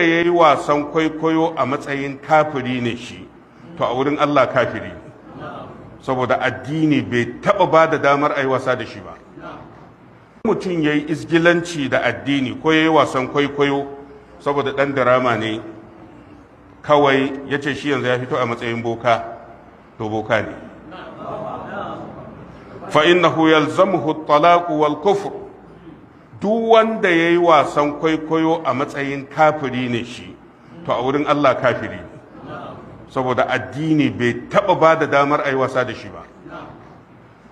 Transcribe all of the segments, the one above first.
Ya yi wasan kwaikwayo a matsayin kafiri ne shi, to a wurin Allah kafiri ne, saboda addini bai taɓa ba da damar a yi wasa da shi ba. Mutum ya yi izgilanci da addini ko ya yi wasan kwaikwayo saboda ɗan drama ne kawai, ya ce shi yanzu ya fito a matsayin boka, to boka ne. Fa innahu yalzamuhu at-talaq wal kufr. Duk wanda ya yi wasan kwaikwayo a matsayin kafiri ne shi, to a wurin Allah kafiri ne, saboda addini bai taɓa ba da damar a yi wasa da shi ba.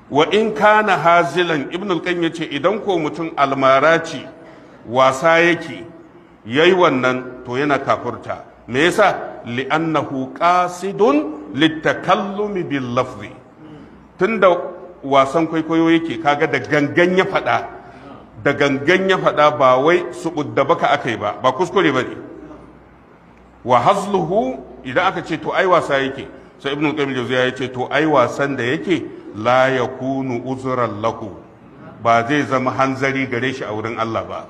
Wa in kana hazilan, Ibn al-Qayyim yace idan ko mutum almara ce, wasa yake yayi wannan, to yana kafurta. Me yasa? Li'annahu qasidun litakallumi bil lafzi. Tunda wasan kwaikwayo yake, kaga da gangan ya faɗa, da gangan ya faɗa, ba wai su da baka akai ba, ba kuskure ba ne. Wa hazluhu, idan aka ce to ai wasa yake, sai Ibn Qayyim Jawziya ya ce to ai wasan da yake la yakunu uzran lahu, ba zai zama hanzari gare shi a wurin Allah ba.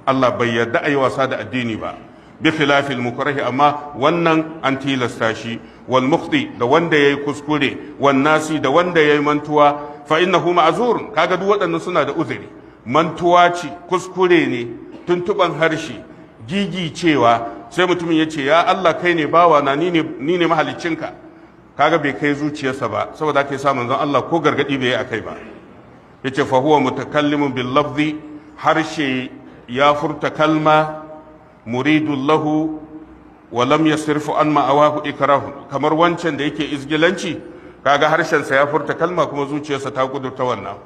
Allah bai yarda ai wasa da addini ba. Bi khilafil mukrahi, amma wannan an tilasta shi, wal mukhti, da wanda yayi kuskure, wan nasi, da wanda yayi mantuwa, fa innahu ma'zur. Kaga duk waɗannan suna da uzuri. Mantuwa ce, kuskure ne, tuntuban harshe, gigicewa, sai mutumin ya ce, "Ya Allah, kai ne bawa na, ni ne mahaliccinka." Kaga bai kai zuciyarsa ba, saboda aka yi sa manzon Allah ko gargadi bai yi akai ba. Yace fa huwa mutakallimun bil lafzi, harshe ya furta kalma, muridun lahu wa lam yasrifu an ma'awahu ikrahu. Kamar wancan da yake izgilanci, kaga harshensa ya furta kalma kuma zuciyarsa ta kudurta wannan,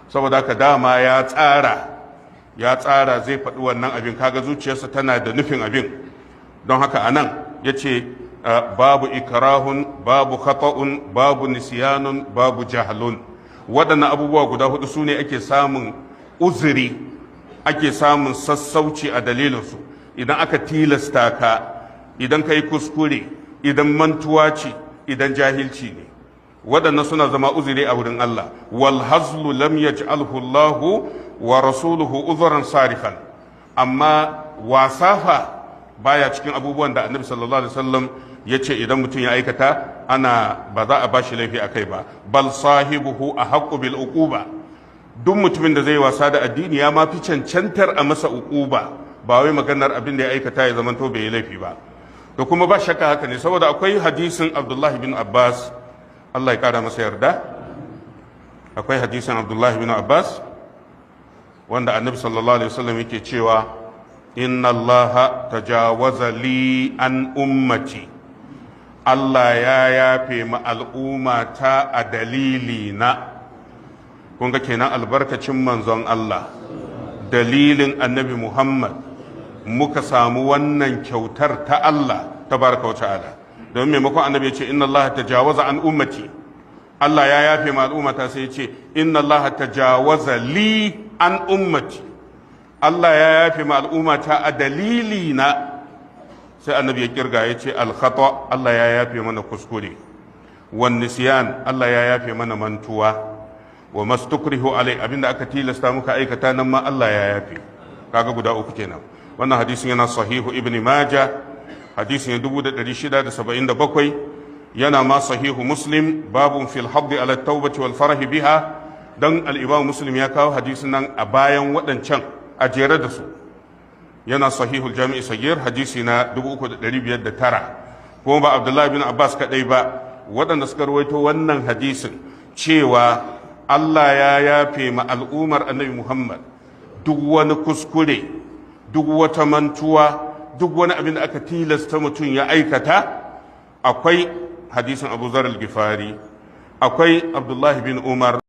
saboda haka dama ya tsara, ya tsara zai faɗi wannan abin, kaga zuciyarsa tana da nufin abin. Don haka anan ya ce babu ikrahun, babu khata'un, babu nisyanun, babu jahlun. Waɗannan abubuwa guda hudu su ne ake samun uzuri, ake samun sassauci a dalilinsu: idan aka tilasta ka, idan ka yi kuskure, idan mantuwa ce, idan jahilci ne. Waɗannan suna zama uzuri a wurin Allah. Wal hazlu lam yaj'alhu Allahu wa rasuluhu uzran sarifan. Amma wasafa baya cikin abubuwan da Annabi sallallahu alaihi wasallam ya ce idan mutum ya aikata ana ba za a bashi laifi akai ba. Bal sahibuhu ahaqqu bil uquba. Duk mutumin da zai wasa da addini ya ma fi cancantar a masa uquba, ba wai maganar abin da ya aikata ya zamanto bai yi laifi ba. To kuma ba shakka haka ne, saboda akwai hadisin Abdullahi bin Abbas, Allah ya kara masa yarda. Akwai hadisin Abdullahi bin Abbas wanda Annabi sallallahu alaihi wasallam yake cewa, "Inna Allaha tajawaza li an ummati." Allah ya yafe ma al'umma ta a dalili na. Kun ga kenan albarkacin manzon Allah, dalilin Annabi Muhammad muka samu wannan kyautar ta Allah tabaraka wa ta'ala. Domin maimakon Annabi ya ce, "Inna Allah tajawaza an ummati," Allah ya yafe ma al'ummata, sai ya ce, "Inna Allah tajawaza li an ummati," Allah ya yafe ma al'ummata a dalili na. Sai Annabi ya kirga, ya ce al khata, Allah ya yafe mana kuskure, wan nisyan, Allah ya yafe mana mantuwa, wa mastukrihu alai, abinda aka tilasta muka aikata nan ma Allah ya yafe. Kaga guda uku kenan. Wannan hadisin yana Sahihu Ibn Majah, hadisin 1677. Yana ma Sahihu Muslim, babun fil haddi ala taubati wal farahi biha. Dan al-Imam Muslim ya kawo hadisin nan a bayan waɗancan, a jere da su. Yana Sahihul Jami'i Sagir, hadisi na 3509. Kuma ba Abdullahi bin Abbas kadai ba, waɗanda suka rawaito wannan hadisin cewa Allah ya yafe ma al'ummar Annabi Muhammad duk wani kuskure, duk wata mantuwa, duk wani abin da aka tilasta mutum ya aikata, akwai hadisin Abu Zar al-Gifari, akwai Abdullahi bin Umar.